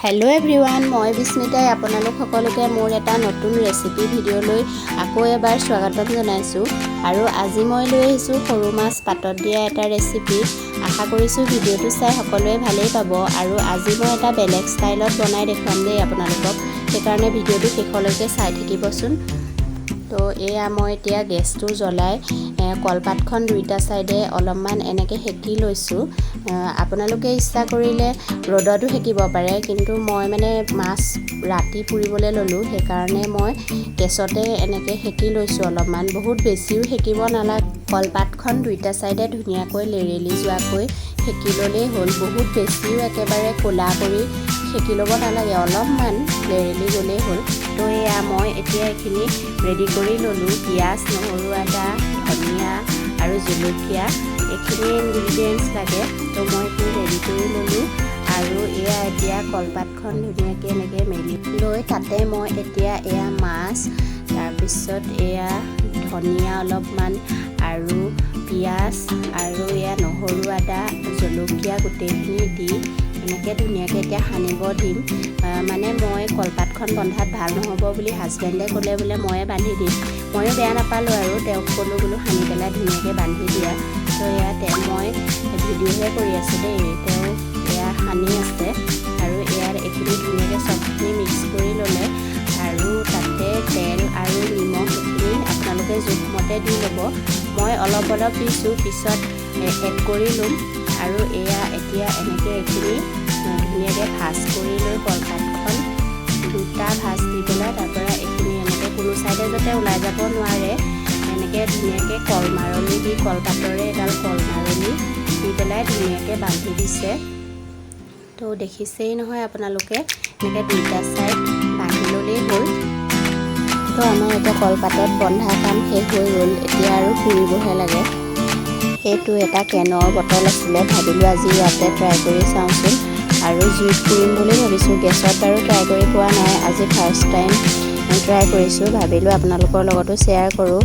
Hello' everyone, মই বিস্মিতাই আপোনালোক সকলোকে মোৰ এটা নতুন ৰেচিপি ভিডিঅ'লৈ আকৌ এবাৰ স্বাগতম জনাইছোঁ। আৰু আজি মই লৈ আহিছোঁ সৰু মাছ পাতত দিয়া এটা ৰেচিপি। আশা কৰিছোঁ ভিডিঅ'টো চাই সকলোৱে ভালেই পাব। আৰু আজি মই এটা বেলেগ ষ্টাইলত বনাই দেখুৱাম দেই আপোনালোকক, সেইকাৰণে ভিডিঅ'টো শেষলৈকে চাই থাকিবচোন। তো এয়া মই এতিয়া গেছটো জ্বলাই কলপাতখন দুইটা ছাইডে অলপমান এনেকৈ সেকি লৈছোঁ। আপোনালোকে ইচ্ছা কৰিলে ৰ'দতো সেকিব পাৰে, কিন্তু মই মানে মাছ ৰাতি পুৰিবলৈ ল'লোঁ, সেইকাৰণে মই গেছতে এনেকৈ সেকি লৈছোঁ অলপমান। বহুত বেছিও সেকিব নালাগে, কলপাতখন দুইটা ছাইডে ধুনীয়াকৈ লেৰেলি যোৱাকৈ সেকি ল'লেই হ'ল। বহুত বেছিও একেবাৰে ক'লা কৰি সেকি ল'ব নালাগে, অলপমান লেৰেলি গ'লেই হ'ল। তো এয়া মই এতিয়া এইখিনি ৰেডি কৰি ল'লোঁ। পিঁয়াজ, নহৰু, আদা, ধনিয়া আৰু জলকীয়া, এইখিনি ইনগ্ৰিডিয়েণ্টছ লাগে। তো মই এইখিনি ৰেডি কৰি ল'লোঁ। আৰু এয়া এতিয়া কলপাতখন ধুনীয়াকৈ এনেকৈ মেলি লৈ তাতে মই এতিয়া এয়া মাছ, তাৰপিছত এয়া ধনিয়া অলপমান আৰু পিঁয়াজ আৰু এয়া নহৰু, আদা, জলকীয়া গোটেইখিনি দি এনেকৈ ধুনীয়াকৈ এতিয়া সানিব দিম। মানে মই কলপাতখন বন্ধাত ভাল নহ'ব বুলি হাজবেণ্ডে ক'লে, বোলে ময়ে বান্ধি দিম। ময়ো বেয়া নাপালোঁ আৰু তেওঁক ক'লোঁ, বোলো সানি পেলাই ধুনীয়াকৈ বান্ধি দিয়া। তো এয়া মই ভিডিঅ'হে কৰি আছোঁ দেই, তেওঁ এয়া সানি আছে। আৰু ইয়াত এইখিনি ধুনীয়াকৈ চবখিনি মিক্স কৰি ল'লে আৰু তাতে তেল আৰু নিমখ এইখিনি আপোনালোকে জোখমতে দি ল'ব। মই অলপ অলপ দিছোঁ, পিছত এড কৰি ল'ম। আৰু এয়া এতিয়া এনেকৈ এইখিনি ধুনীয়াকৈ ভাজ কৰি লৈ কলপাতখন দুটা ভাজ দি পেলাই, তাৰপৰা এইখিনি এনেকৈ কোনো ছাইডে যাতে ওলাই যাব নোৱাৰে, এনেকৈ ধুনীয়াকৈ কলমাৰলি দি, কলপাতৰে এডাল কলমাৰলি দি পেলাই ধুনীয়াকৈ বান্ধি দিছে। তো দেখিছেই নহয় আপোনালোকে, এনেকৈ দুইটা ছাইড বান্ধি ল'লেই হ'ল। তো আমাৰ এতিয়া কলপাতত বন্ধা কাম শেষ হৈ গ'ল, এতিয়া আৰু পুৰিবহে লাগে। সেইটো এটা কেনৰ বটল আছিলে, ভাবিলোঁ আজি ইয়াতে ট্ৰাই কৰি চাওঁচোন। আৰু জুইত পুৰিম বুলি ভাবিছোঁ, গেছত বাৰু ট্ৰাই কৰি পোৱা নাই, আজি ফাৰ্ষ্ট টাইম ট্ৰাই কৰিছোঁ। ভাবিলোঁ আপোনালোকৰ লগতো শ্বেয়াৰ কৰোঁ।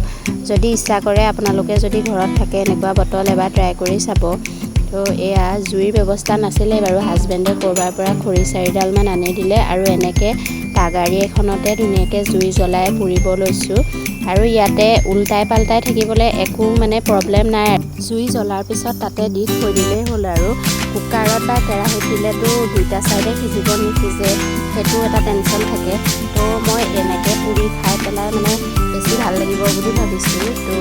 যদি ইচ্ছা কৰে আপোনালোকে, যদি ঘৰত থাকে এনেকুৱা বটল, এবাৰ ট্ৰাই কৰি চাব। তো এয়া জুইৰ ব্যৱস্থা নাছিলে বাৰু, হাজবেণ্ডে ক'ৰবাৰ পৰা খৰি চাৰিডালমান আনি দিলে আৰু এনেকৈ তাগাৰি এখনতে ধুনীয়াকৈ জুই জ্বলাই পুৰিব লৈছোঁ। আৰু ইয়াতে ওলটাই পাল্টাই থাকিবলৈ একো মানে প্ৰব্লেম নাই। জুই জ্বলাৰ পিছত তাতে দি থৈ দিলেই হ'ল। আৰু কুকাৰত বা কেৰাহীত দিলেতো দুইটা ছাইডে সিজিব নিসিজে, সেইটো এটা টেনশ্যন থাকে। তো মই এনেকৈ পুৰি খাই পেলাই মানে বেছি ভাল লাগিব বুলি ভাবিছোঁ। তো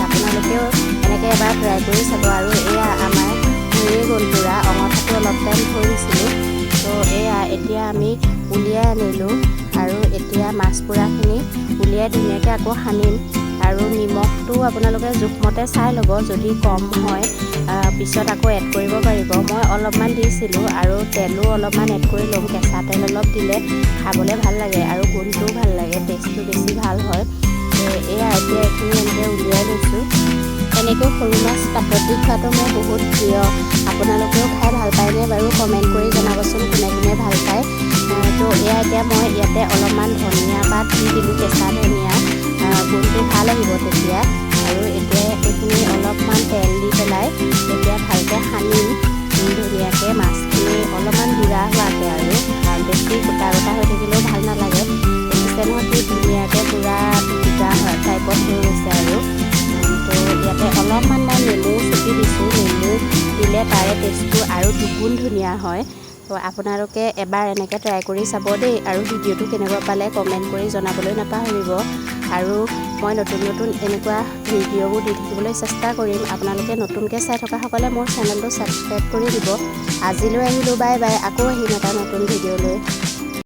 আপোনালোকেও এনেকৈ এবাৰ ট্ৰাই কৰি চাব। আৰু এয়া আমাৰ হৈয়ে গ'ল পুৰা, অঙঠাটো অলপ টাইম থৈ দিছিলোঁ। তো এয়া এতিয়া আমি উলিয়াই আনিলোঁ আৰু এতিয়া মাছ পোৰাখিনি উলিয়াই ধুনীয়াকৈ আকৌ সানিম। আৰু নিমখটো আপোনালোকে জোখমতে চাই ল'ব, যদি কম হয় পিছত আকৌ এড কৰিব পাৰিব। মই অলপমান দিছিলোঁ আৰু তেলো অলপমান এড কৰি ল'ম। কেঁচা তেল অলপ দিলে খাবলৈ ভাল লাগে আৰু গোন্ধটোও ভাল লাগে, টেষ্টটো বেছি ভাল হয়। এয়া এতিয়া এইখিনি এনেকৈ উলিয়াই লৈছোঁ। এনেকৈ সৰু মাছ পাতত দি খোৱাটো মোৰ বহুত প্ৰিয়। আপোনালোকেও খাই ভাল পায়নে বাৰু, কমেণ্ট কৰি জনাবচোন কোনে কোনে ভাল পায়। তো এয়া এতিয়া মই ইয়াতে অলপমান ধনিয়া পাত দি দিলোঁ, কেঁচা ধনিয়া, গোন্ধটো ভাল আহিব তেতিয়া। আৰু এতিয়া এইখিনি অলপমান তেল দি পেলাই এতিয়া ভালকৈ সানিম ধুনীয়াকৈ মাছখিনি অলপমান গুড়া হোৱাকৈ, আৰু বেছি গোটা গোটা হৈ থাকিলেও ভাল নালাগে। দেখিছে নহয় কি ধুনীয়াকৈ পূৰা পিটিকা টাইপত হৈ গৈছে। আৰু তো ইয়াতে অলপমান মই নেমু চেপি দিছোঁ। নেমু দিলে তাৰে টেষ্টটো আৰু দুগুণ ধুনীয়া হয়। তো আপোনালোকে এবাৰ এনেকৈ ট্ৰাই কৰি চাব দেই। আৰু ভিডিঅ'টো কেনেকুৱা পালে কমেণ্ট কৰি জনাবলৈ নাপাহৰিব। আৰু মই নতুন নতুন এনেকুৱা ভিডিঅ'বোৰ দি থাকিবলৈ চেষ্টা কৰিম। আপোনালোকে নতুনকৈ চাই থকাসকলে মোৰ চেনেলটো ছাবস্ক্ৰাইব কৰি দিব। আজিলৈ আহিলোঁ, বাই বাই। আকৌ আহিম এটা নতুন ভিডিঅ' লৈ।